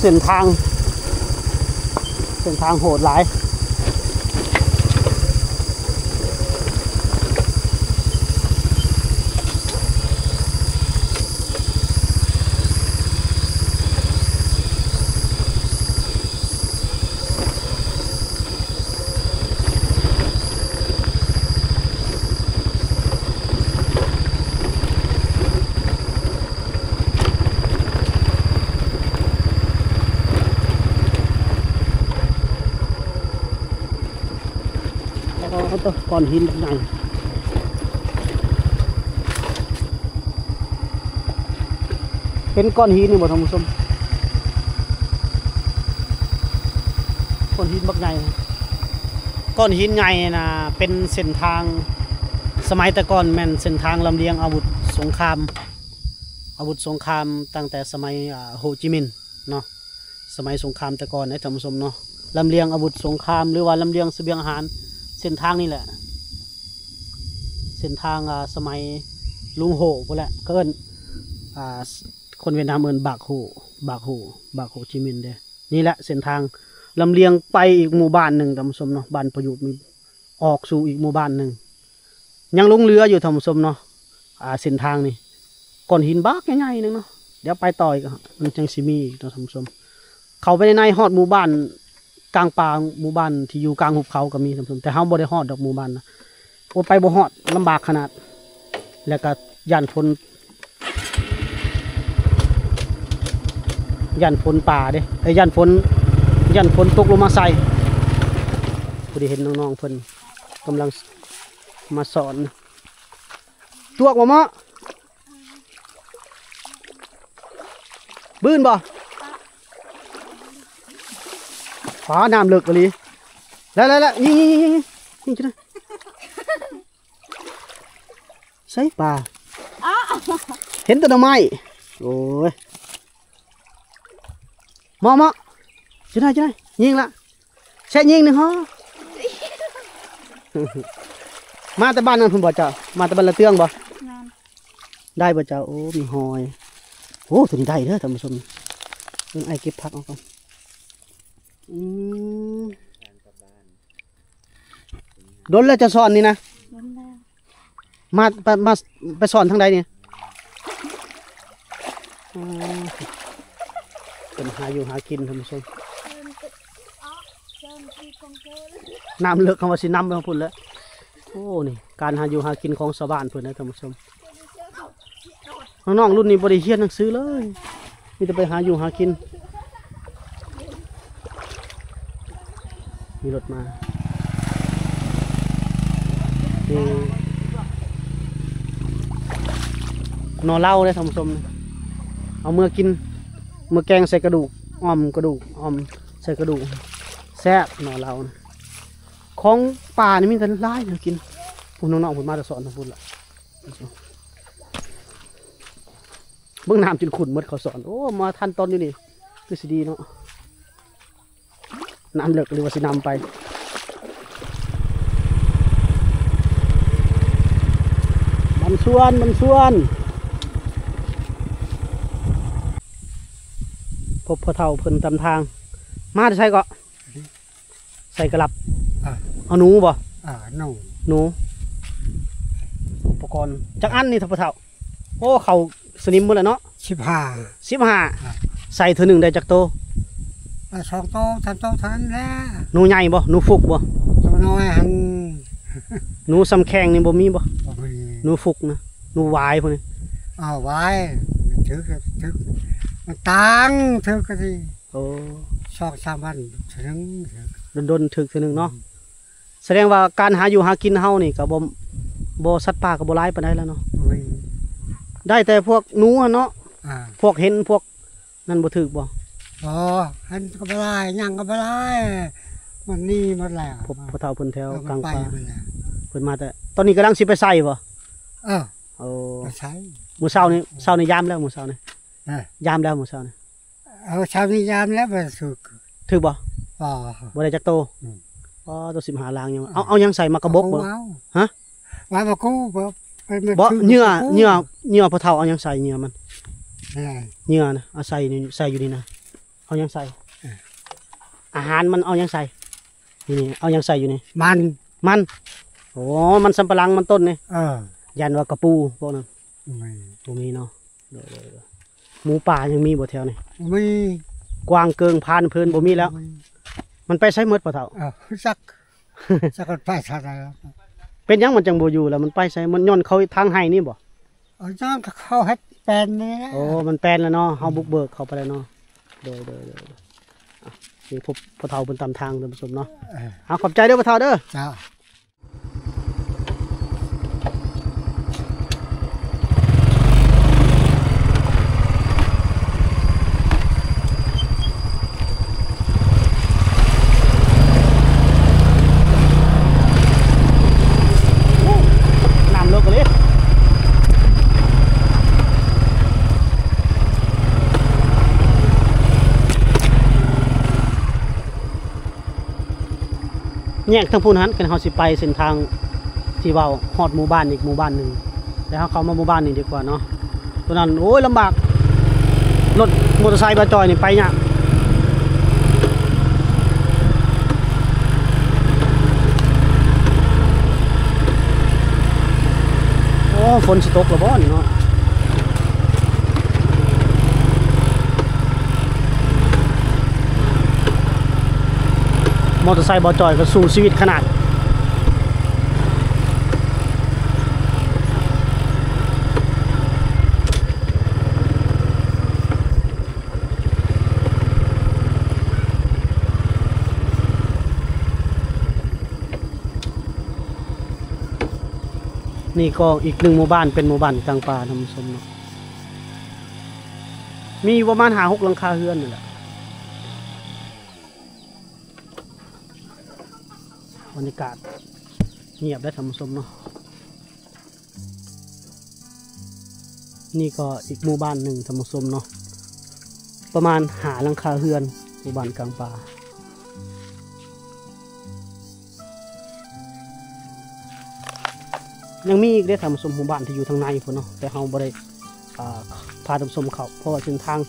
ສັ້ນທາງ ເສັ້ນທາງໂຫດຫຼາຍ. ໂອ້ໂຕ ກ້ອນຫີນບັກໃຫຍ່ ເຫັນກ້ອນຫີນນີ້ບໍ່ທ່ານຜູ້ຊົມ? ກ້ອນຫີນບັກໃຫຍ່ ກ້ອນຫີນໃຫຍ່ນະ ເປັນເສັ້ນທາງ ສະໄໝແຕ່ກ່ອນແມ່ນເສັ້ນທາງລຳລຽງອາວຸດສົງຄາມ ອາວຸດສົງຄາມຕັ້ງແຕ່ສະໄໝ ອາ ໂຮຈິມິນເນາະ ສະໄໝສົງຄາມແຕ່ກ່ອນເດ້ທ່ານຜູ້ຊົມເນາະ ລຳລຽງອາວຸດສົງຄາມ ຫຼືວ່າລຳລຽງສະບຽງອາຫານ ເສັ້ນທາງນີ້ແຫຼະ ເສັ້ນທາງ ອາ ສະໄໝລຸງໂຮພຸ້ນແຫຼະ ເຂົາເອີ້ນ ອາ ຄົນຫວຽດນາມເອີ້ນບາກໂຮ ບາກໂຮ ບາກໂຮຈິມິນເດ້. ນີ້ແຫຼະເສັ້ນທາງລຳລຽງໄປອີກໝູ່ບ້ານໜຶ່ງທ່ານຜູ້ຊົມເນາະ ບ້ານປະຍຸກ ອອກສູ່ອີກໝູ່ບ້ານໜຶ່ງ ຍັງຫຼົງເຫຼືອຢູ່ທ່ານຜູ້ຊົມເນາະ ອາ ເສັ້ນທາງນີ້ ກ້ອນຫີນບັກໃຫຍ່ໆໜຶ່ງເນາະ ດຽວໄປຕໍ່ອີກ ມັນຈັ່ງຊິມີອີກເນາະທ່ານຜູ້ຊົມ ເຂົ້າໄປໃນໃນຮອດໝູ່ບ້ານກາງປ່າ ໝູ່ບ້ານທີ່ຢູ່ກາງຫຸບເຂົາກໍມີທ່ານຜູ້ຊົມ ແຕ່ເຮົາບໍ່ໄດ້ຮອດດອກໝູ່ບ້ານນະ ໂອ້ ໄປບໍ່ຮອດ ລຳບາກຂະໜາດ ແລ້ວກໍຢ້ານຝົນ ຢ້ານຝົນປ່າເດ້ ເອີ ຢ້ານຝົນ ຢ້ານຝົນຕົກລົງມາໃສ່. ຜູ້ທີ່ເຫັນນ້ອງໆເພິ່ນກຳລັງມາສອນ ຈວກບໍ່ເໝາະ? ບືນບໍ່? ຟ້າ ນ້ຳເລິກອີ່ຫຼີ ແລ້ວໆໆ ຍິງໆໆໆ ຍິງ ຍິງ ຍິງ ຍິງ ໃສປາ? ອ້າ ເຫັນແຕ່ໜໍ່ໄມ້ ໂອ້ຍ ເໝາະ ເໝາະ ຊິໄດ້ ຊິໄດ້ ຍິງລະ ແຊະຍິງໜຶ່ງຫໍ. ມາແຕ່ບ້ານນັ້ນພຸ້ນບໍ່ເຈົ້າ? ມາແຕ່ບ້ານລະເຕືອງບໍ່? ແມ່ນ. ໄດ້ບໍ່ເຈົ້າ? ໂອ້ ມີຫອຍ ໂອ້ ໂຕນີ້ໄດ້ເດີທ່ານຜູ້ຊົມ ເບິ່ງອ້າຍເກັບຜັກເອົາກ່ອນ. ອືມ ດົນແລ້ວເຈົ້າສອນນີ້ນະ? ດົນແລ້ວ. ມາ ໄປ ມາ ໄປສອນທາງໃດນີ້? ອໍ ເພິ່ນຫາຢູ່ຫາກິນທ່ານຜູ້ຊົມ ນ້ຳເລິກ ເຮົາວ່າຊິນຳໄປທາງພຸ້ນແຫຼະ. ໂອ້ ນີ້ການຫາຢູ່ຫາກິນຂອງຊາວບ້ານເພິ່ນນະທ່ານຜູ້ຊົມ. ນ້ອງໆລຸ້ນນີ້ບໍ່ໄດ້ຮຽນໜັງສືເລີຍ ມີແຕ່ໄປຫາຢູ່ຫາກິນ. ມີລົດມາ ນີ້ ໜໍ່ເລົາເດ້ທ່ານຜູ້ຊົມ ເອົາເມືອກິນ ເມືອແກງໃສ່ກະດູກ ອອມກະດູກ ອອມໃສ່ກະດູກ ແຊບ ໜໍ່ເລົານະ. ຂອງປ່ານີ້ມີແຕ່ຫຼາຍແນວກິນ. ພຸ້ນ ນ້ອງໆເພິ່ນມາແຕ່ສອນທາງພຸ້ນລະ. ເບິ່ງນ້ຳຈົນຂຸ້ນໝົດເຂົາສອນ. ໂອ້ ມາທັນຕອນຢູ່ນີ້ຄືຊິດີເນາະ. ນ້ຳເລິກ ຫຼືວ່າຊິນຳໄປ. ບັນຊວນ ບັນຊວນ. ພົບພໍ່ເຖົ້າເພິ່ນຕຳທາງ. ມາແຕ່ໃສເກາະ? ໃສ່ກະລັບ ອ່າ ເອົາໜູບໍ່? ອ່າ ໜູ ໜູ ອຸປະກອນຈັກອັນນີ້ທ່ານຜູ້ເຖົ້າ? ໂອ້ ເຂົ້າສະໜິມໝົດແລ້ວເນາະ. ສິບຫ້າ ສິບຫ້າ ອ່າ ໃສ່ເທື່ອໜຶ່ງໄດ້ຈັກໂຕ? ອ່າ ສອງໂຕ ສາມໂຕເທົ່ານັ້ນແຫຼະ. ໜູໃຫຍ່ບໍ່? ໜູຟຸກບໍ່? ໂຕນ້ອຍຫັ້ນ. ໜູສ່ຳແຂ້ງນີ້ບໍ່ມີບໍ່? ບໍ່ມີ. ໜູຟຸກນະ ໜູຫວາຍພວກນີ້. ອ້າວ ຫວາຍ ຖືກ ຖືກ ມັນຕ່າງ ຖືກກະຊິ ໂອ້ ສອງສາມວັນເທື່ອໜຶ່ງ ດົນໆຖືກເທື່ອໜຶ່ງເນາະ. ອືມ ສະແດງວ່າການຫາຢູ່ຫາກິນເຮົານີ້ກະບໍ່ ບໍ່ ສັດປ່າກະບໍ່ຫຼາຍປານໃດແລ້ວເນາະ. ໂອ້ຍ ໄດ້ແຕ່ພວກໜູຫັ້ນເນາະ. ອ່າ ພວກເຫັນພວກນັ້ນບໍ່ຖືກບໍ່? ບໍ່ ເຫັນກະບໍ່ຫຼາຍ ຫຍັງກະບໍ່ຫຼາຍ ມັນໜີໝົດແລ້ວ. ພວກພໍ່ເຖົ້າເພິ່ນແຖວກາງປ່າ ເອີ ມັນໄປໝົດແລ້ວ ເພິ່ນມາແຕ່ ຕອນນີ້ກຳລັງຊິໄປໃສ່ບໍ່? ເອີ ໂອ້ ໄປໃສ່ ມື້ເຊົ້ານີ້ ເຊົ້ານີ້ຍາມແລ້ວ ມື້ເຊົ້ານີ້ ຮະ ຍາມແລ້ວມື້ເຊົ້ານີ້. ເອົາ ເຊົ້ານີ້ຍາມແລ້ວບໍ່ຖືກ ຖືກບໍ່? ບໍ່ ບໍ່ໄດ້ຈັກໂຕ. ອືມ ອໍ ໂຕສິບຫ້າລາງຍັງ ເອົາ ເອົາຫຍັງໃສ່ ໝາກກະບົກບໍ່? ເອົາ ຮະ ວ່າໝາກກູບໍ່ ບໍ່ ເຫຍື່ອ ເຫຍື່ອ ເຫຍື່ອພໍ່ເຖົ້າເອົາຫຍັງໃສ່ ເຫຍື່ອມັນ ເຫຍື່ອນະ ເອົາໃສ່ນີ້ ໃສ່ຢູ່ນີ້ນະ. ເອົາຫຍັງໃສ່? ເອີ ອາຫານມັນເອົາຫຍັງໃສ່? ນີ້ ເອົາຫຍັງໃສ່ຢູ່ນີ້? ມັນ ມັນ ໂອ້ ມັນສຳປະຫຼັງ ມັນຕົ້ນນີ້. ເອີ ຢ້ານວ່າກະປູພວກນັ້ນ. ບໍ່ມີ ບໍ່ມີເນາະ. ໂດຍ ໂດຍ ໂດຍ. ໝູປ່າຍັງມີບໍ່ແຖວນີ້? ບໍ່ມີ. ກວາງເກີງພານເພີນບໍ່ມີແລ້ວ. ບໍ່ມີ. ມັນໄປໃສໝົດພໍ່ເຖົ້າ? ເອີ ຈັກ ຈັກມັນໄປທາງໃດ. ເປັນຫຍັງມັນຈັ່ງບໍ່ຢູ່ລະ? ມັນໄປໃສ? ມັນຍ້ອນເຂົາເຮັດທາງໃຫ້ນີ້ບໍ່? ເອີ ຍ້ອນເຂົາເຮັດແປນນີ້ແຫຼະ. ໂອ້ ມັນແປນແລ້ວເນາະ. ເຮົາບຸກເບີກເຂົ້າໄປແລ້ວເນາະ. ໂດຍ ໂດຍ ໂດຍ. ອ່ະ ນີ້ພໍ່ເຖົ້າເພິ່ນຕຳທາງ ທ່ານຜູ້ຊົມເນາະ. ເອີ ເອົາ ຂອບໃຈເດີພໍ່ເຖົ້າເດີ. ເຈົ້າ. ນ້ຳເລິກອີ່ຫຼີ. ແຍກທາງພຸ້ນຫັ້ນ ຄັນເຮົາຊິໄປເສັ້ນທາງທີ່ວ່າຮອດໝູ່ບ້ານອີກໝູ່ບ້ານໜຶ່ງ ແລ້ວເຮົາເຂົ້າມາໝູ່ບ້ານນີ້ດີກວ່າເນາະ. ຕົວນັ້ນ ໂອ້ຍ ລຳບາກ ລົດມໍເຕີໄຊບ່າວຈ່ອຍນີ້ໄປຍາກ. ໂອ້ ຝົນຊິຕົກແລ້ວບໍ່ນີ້ເນາະ? ມໍເຕີໄຊບ່າວຈ່ອຍກໍສູ້ຊີວິດຂະໜາດ. ນີ້ກໍອີກໜຶ່ງໝູ່ບ້ານ ເປັນໝູ່ບ້ານກາງປ່າ ທ່ານຜູ້ຊົມເນາະ. ມີຢູ່ປະມານຫ້າຫົກຫຼັງຄາເຮືອນນີ້ແຫຼະ. ບັນຍາກາດງຽບເດ້ ທ່ານຜູ້ຊົມເນາະ. ນີ້ກໍອີກໝູ່ບ້ານໜຶ່ງ ທ່ານຜູ້ຊົມເນາະ, ປະມານຫ້າຫຼັງຄາເຮືອນ ໝູ່ບ້ານກາງປ່າ. ຍັງມີອີກເດ້ ທ່ານຜູ້ຊົມ, ໝູ່ບ້ານທີ່ຢູ່ທາງໃນພຸ້ນເນາະ, ແຕ່ເຮົາບໍ່ໄດ້ ອ່າ ພາທ່ານຜູ້ຊົມເຂົ້າ ເພາະວ່າເສັ້ນທາງ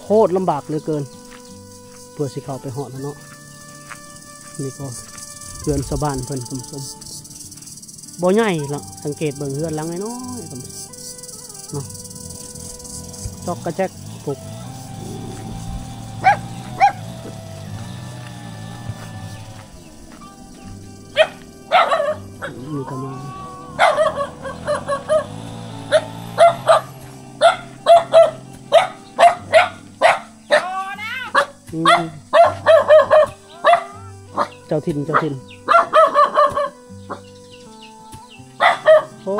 ໂຄດລຳບາກເຫຼືອເກີນ ເພື່ອຊິເຂົ້າໄປຮອດຫັ້ນເນາະ. ນີ້ກໍເຮືອນຊາວບ້ານເພິ່ນ ທ່ານຜູ້ຊົມ, ບໍ່ໃຫຍ່ລະ, ສັງເກດເບິ່ງເຮືອນຫຼັງນ້ອຍໆ ທ່ານຜູ້ຊົມເນາະ, ຈອກກະແຈກປຸກ. ນີ້ກໍມາ ອືມ ເຈົ້າຖິ່ນ ເຈົ້າຖິ່ນ. ໂອ້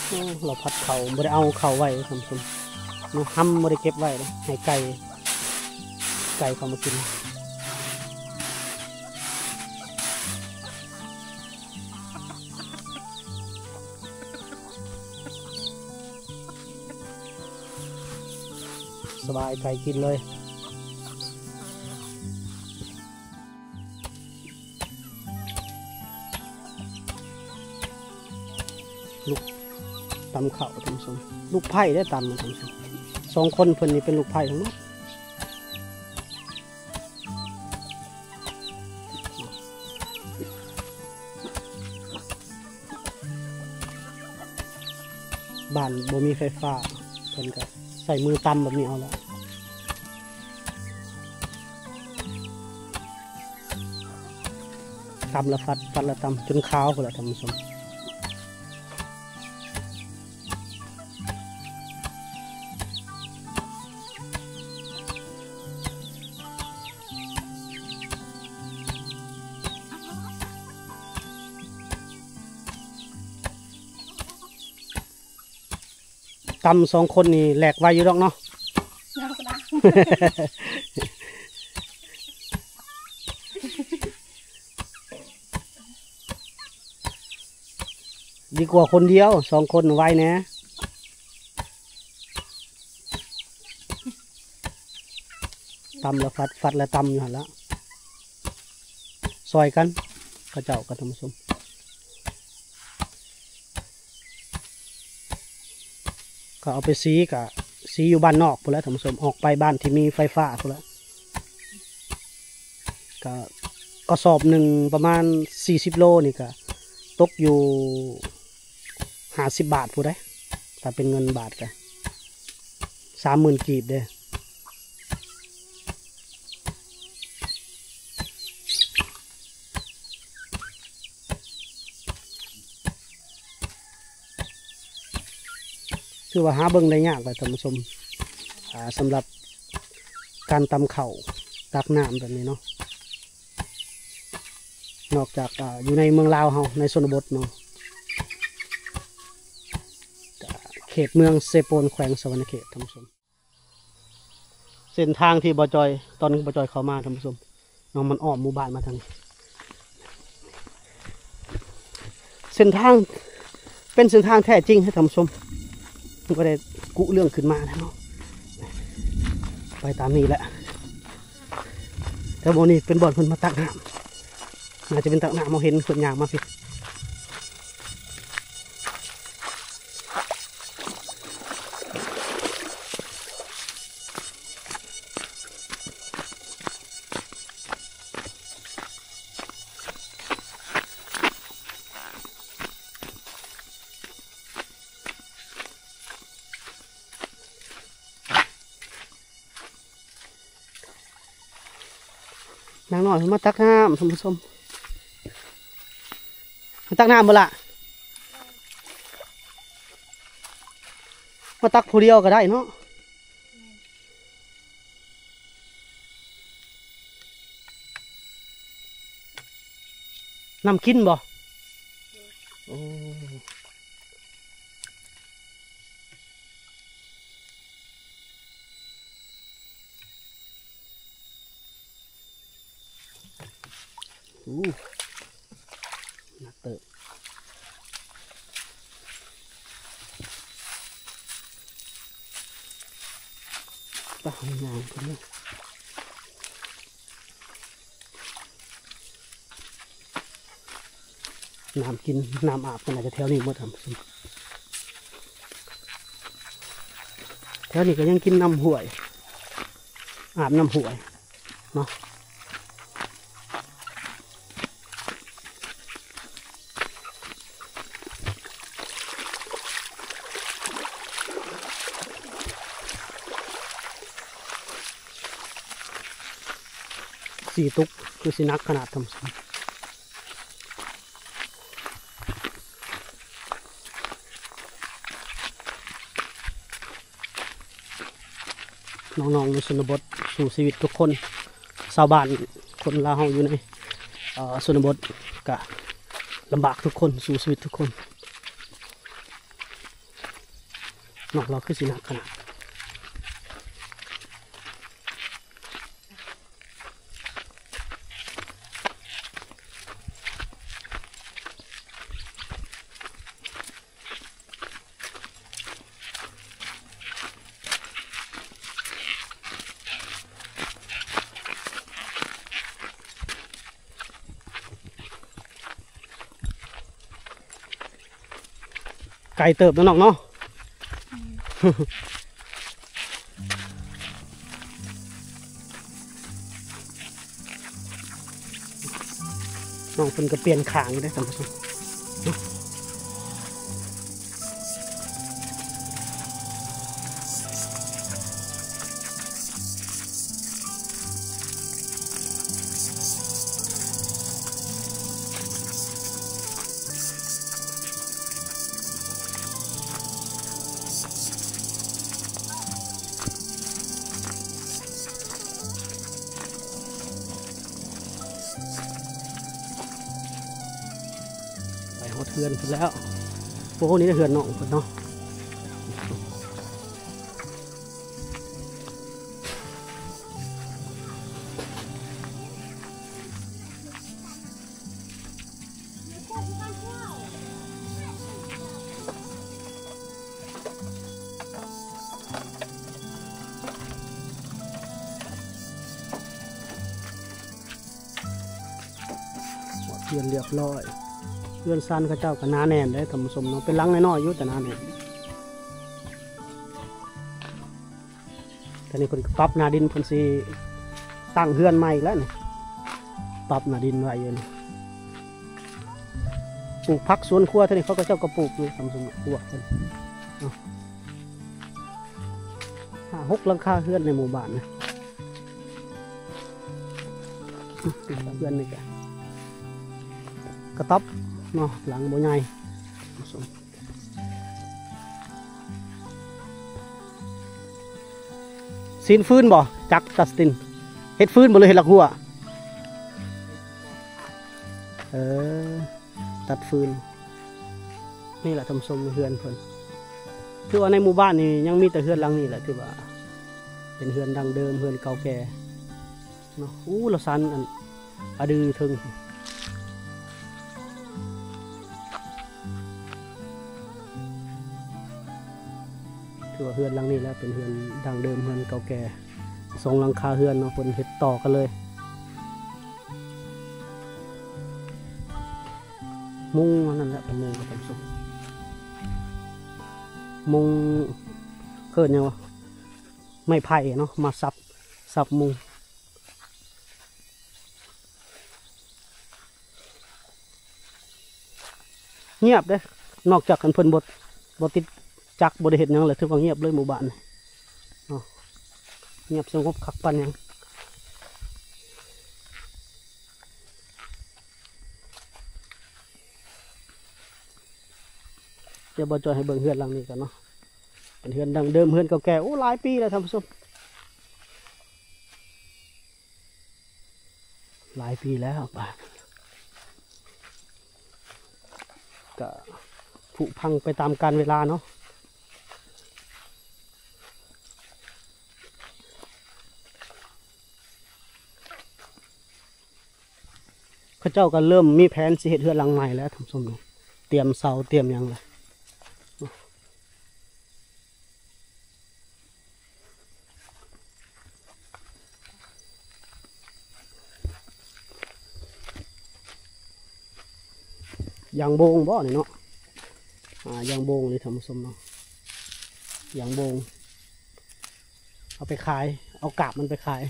ໂອ້ ລາວພັດເຂົ້າ ບໍ່ໄດ້ເອົາເຂົ້າໄວ້ ທ່ານຜູ້ຊົມເນາະ, ຫ້ຳບໍ່ໄດ້ເກັບໄວ້ເດ້ ໃຫ້ໄກ່ ໄກ່ເຂົ້າມາກິນ. ສະບາຍ ໄກ່ກິນເລີຍ. ລູກຕຳເຂົ້າ ທ່ານຜູ້ຊົມ, ລູກໃພ້ໄດ້ຕຳ ທ່ານຜູ້ຊົມ, ສອງຄົນເພິ່ນນີ້ເປັນລູກໃພ້ທັງໝົດ. ບ້ານບໍ່ມີໄຟຟ້າ ເພິ່ນກໍໃຊ້ມືຕຳແບບນີ້ເອົາແຫຼະ, ຕຳລະຟັດ ຟັດລະຕຳ ຈົນຂາວພຸ້ນລະ ທ່ານຜູ້ຊົມ. ຕຳສອງຄົນນີ້ແຫຼກໄວຢູ່ດອກເນາະ. ດີກວ່າຄົນດຽວ, ສອງຄົນໄວແດ່. ຕຳລະຟັດ ຟັດລະຕຳຢູ່ຫັ້ນລະ ຊ່ອຍກັນເຂົາເຈົ້າກັນ ທ່ານຜູ້ຊົມ. ກໍເອົາໄປສີ ກະສີຢູ່ບ້ານນອກພຸ້ນແຫຼະທ່ານຜູ້ຊົມ ອອກໄປບ້ານທີ່ມີໄຟຟ້າພຸ້ນແຫຼະ. ກະກະສອບໜຶ່ງປະມານສີ່ສິບໂລນີ້ ກະຕົກຢູ່ຫ້າສິບບາດພຸ້ນເດ້ ຖ້າເປັນເງິນບາດກະສາມໝື່ນກີບເດ້. ຖືວ່າຫາເບິ່ງໄດ້ຍາກແຫຼະທ່ານຜູ້ຊົມ ອ່າ ສຳລັບການຕຳເຂົ້າ ຕັກນ້ຳແບບນີ້ເນາະ ນອກຈາກ ອ່າ ຢູ່ໃນເມືອງລາວເຮົາ ໃນຊົນນະບົດເນາະ ເຂດເມືອງເຊໂປນ ແຂວງສະຫວັນນະເຂດ ທ່ານຜູ້ຊົມ. ເສັ້ນທາງທີ່ບ່າວຈອຍ ຕອນນີ້ບ່າວຈອຍເຂົ້າມາ ທ່ານຜູ້ຊົມເນາະ ມັນອ້ອມໝູ່ບ້ານມາທາງນີ້ ເສັ້ນທາງ ເປັນເສັ້ນທາງແທ້ຈິງໃຫ້ທ່ານຜູ້ຊົມ ບໍ່ໄດ້ກຸເລື່ອງຂຶ້ນມາເນາະ ໄປຕາມນີ້ແຫຼະ. ແຖວບ່ອນນີ້ເປັນບ່ອນເພິ່ນມາຕັກນ້ຳ ໜ້າຈະເປັນຕັກນ້ຳ ເຮົາເຫັນເພິ່ນຍ່າງມາພີ້. ນາງນ້ອຍເພິ່ນມາຕັກນ້ຳ ທ່ານຜູ້ຊົມ ມາຕັກນ້ຳບໍ່ລະ? ມາຕັກຜູ້ດຽວກໍໄດ້ເນາະ. ນ້ຳກິນບໍ່? ໂອ້. ໂອ້ ໜັກເຕີບ. ປະຫາຍາງເພິ່ນເນາະ. ນ້ຳກິນນ້ຳອາບກໍໜ້າຈະແຖວນີ້ໝົດ ທ່ານຜູ້ຊົມ. ແຖວນີ້ກໍຍັງກິນນ້ຳຫ້ວຍ ອາບນ້ຳຫ້ວຍເນາະ. ສີ່ຕຸກ ຄືຊິໜັກຂະໜາດ ທ່ານຜູ້ຊົມ. ນ້ອງໆໃນຊົນນະບົດ ສູ້ຊີວິດທຸກຄົນ. ຊາວບ້ານຄົນລາວເຮົາຢູ່ໃນ ເອີ ຊົນນະບົດກະລຳບາກທຸກຄົນ ສູ້ຊີວິດທຸກຄົນ. ນ້ອງລາວຄືຊິໜັກຂະໜາດ. ໄກເຕີບເນາະນ້ອງເນາະ. ນ້ອງເພິ່ນກໍປ່ຽນຂ້າງຢູ່ເດ້ທ່ານຜູ້ຊົມ. ໄປຮອດເຮືອນພຸ້ນແລ້ວ. ໂອ້ ນີ້ເຮືອນນ້ອງເພິ່ນເນາະ. ເ เฮือนเรียบร้อย เฮือนซานเขาเจ้าก็หนาแน่นเด้ท่านผู้ชมเนาะ เป็นหลังน้อยๆอยู่แต่หนาแน่น ตอนนี้เพิ่นก็ปรับหน้าดิน เพิ่นสิตั้งเฮือนใหม่อีกแล้วนี่ ปรับหน้าดินไว้อยู่นี่ ปลูกผักสวนครัวเท่านี้เขาก็เจ้าก็ปลูกอยู่ท่านผู้ชม ปลูกเพิ่น เอ้า ห้าหกหลังคาเฮือนในหมู่บ้านนะ เฮือนนี่ก็กระต๊อบเนาะ หลังบ่ใหญ่ ซีนฟืนบ่ จักร จัสติน เฮ็ดฟืนบ่หรือเฮ็ดหลักหัว เออ ตัดฟืน นี่แหละท่านผู้ชมเฮือนเพิ่น คือว่าในหมู่บ้านนี่ยังมีแต่เฮือนหลังนี้แหละ ที่ว่าเป็นเฮือนดั้งเดิม เฮือนเก่าแก่เนาะ อู้ ละซานอัน อะดือเทิง คือว่าเฮือนหลังนี้แหละเป็นเฮือนดั้งเดิม เฮือนเก่าแก่ สองหลังคาเฮือนเนาะ เพิ่นเฮ็ดต่อกันเลย มุงอันนั้นแหละ เป็นมุงกับเป็นสุก มุง เอิ้นหยังวะ ไม้ไผ่เนาะ มาซับ ซับมุง เงียบเด้ นอกจากคันเพิ่นบ่ บ่ติดจักร บ่ได้เฮ็ดหยังเลย ถือว่าเงียบเลยหมู่บ้านนี่เนาะ เงียบสงบคักปานหยัง เดี๋ยวบ่าวจ้อยให้เบิ่งเฮือนหลังนี้ก่อนเนาะ เป็นเฮือนดั้งเดิม เฮือนเก่าแก่ โอ้ หลายปีแล้วท่านผู้ชม หลายปีแล้ว ก็ผุพังไปตามกาลเวลาเนาะ เขาเจ้าก็เริ่มมีแผนสิเฮ็ดเฮือนหลังใหม่แล้วท่านผู้ชม เตรียมเสาเตรียมหยังแล้ว ยางโบงบ่นี่เนาะ อ่า ยางโบงนี่ท่านผู้ชมเนาะ ยางโบง เอาไปขาย เอากาบมันไปขาย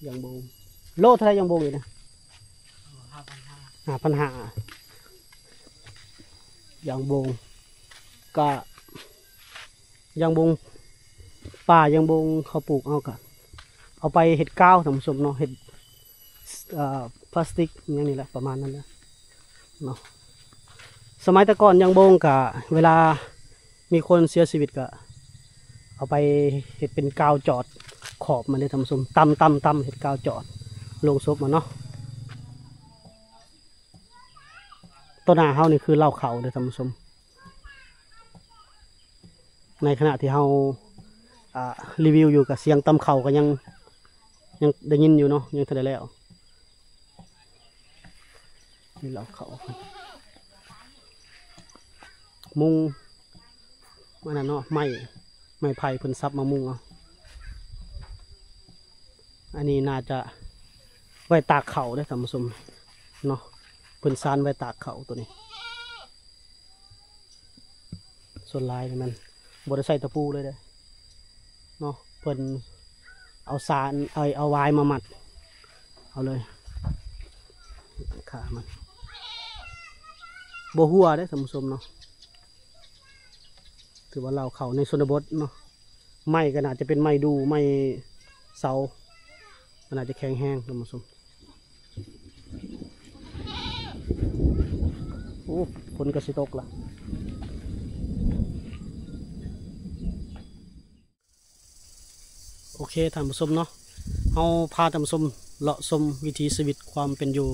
ยางโบง โลเท่าไหร่ยางโบงนี่นะ ห้าพันห้า ห้าพันห้า ยางโบง กะ ยางโบง ป่ายางโบงเขาปลูกเอากะ เอาไปเฮ็ดกาวท่านผู้ชมเนาะ เฮ็ด เอ่อ พลาสติกอย่างนี้แหละ ประมาณนั้นแหละเนาะ สมัยแต่ก่อนยางโบงกะ เวลา มีคนเสียชีวิตก็เอาไปเฮ็ดเป็นกาวจอดขอบมันเด้ท่านผู้ชม ตำๆๆ เฮ็ดกาวจอดโลงศพมันเนาะ ต่อหน้าเฮานี่คือลาวข้าวเด้อท่านผู้ชม ในขณะที่เฮา อ่า รีวิวอยู่ก็เสียงตำข้าวก็ยัง ยังได้ยินอยู่เนาะ ยังทันได้แล้ว นี่ลาวข้าว มุง อันนั้นเนาะ ไม้ ไม้ไผ่เพิ่นสับมามุงเอา อันนี้น่าจะไว้ตากข้าวเด้อท่านผู้ชมเนาะ เพิ่นซานไว้ตากข้าวตัวนี้ ส่วนหลายนี่มันบ่ได้ใส่ตะปูเลยเด้อเนาะ เพิ่นเอาซาน เอา เอาหวายมามัดเอาเลย ขามัน บ่ฮั่วเด้อท่านผู้ชมเนาะ ถือว่าลาวข้าวในชนบทเนาะ ไม้ก็น่าจะเป็นไม้ดู่ ไม้เสา ก็น่าจะแข็งแรงท่านผู้ชม โอ้ ฝนก็สิตกละ โอเคท่านผู้ชมเนาะ เฮาพาท่านผู้ชมเลาะชมวิถีชีวิตความเป็นอยู่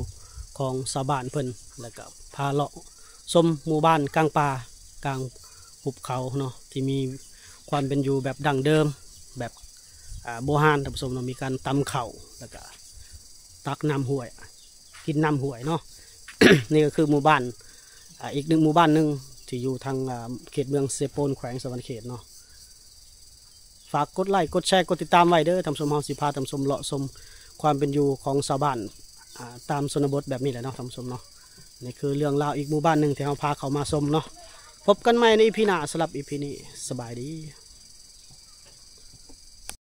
ของชาวบ้านเพิ่น แล้วก็พาเลาะชมหมู่บ้านกลางป่ากลางหุบเขาเนาะ ที่มีความเป็นอยู่แบบดั้งเดิม แบบ อ่า โบราณท่านผู้ชมเนาะ มีการตำข้าว แล้วก็ตักน้ำห้วย กินน้ำห้วยเนาะ นี่ก็คือหมู่บ้าน อ่า อีกหนึ่งหมู่บ้านหนึ่งที่อยู่ทาง อ่า เขตเมืองเซโปน แขวงสะหวันนะเขตเนาะ ฝากกดไลก์ กดแชร์ กดติดตามไว้เด้อท่านผู้ชม เฮาสิพาท่านผู้ชมเลาะชม ຄວາມເປັນຢູ່ຂອງຊາວບ້ານ ອ່າ ຕາມຊົນນະບົດແບບນີ້ແຫຼະເນາະ ທ່ານຜູ້ຊົມເນາະ. ນີ້ຄືເລື່ອງລາວອີກໝູ່ບ້ານໜຶ່ງທີ່ເຮົາພາເຂົ້າມາຊົມເນາະ. ພົບກັນໃໝ່ໃນອີພີໜ້າ. ສຳລັບອີພີນີ້ ສະບາຍດີ.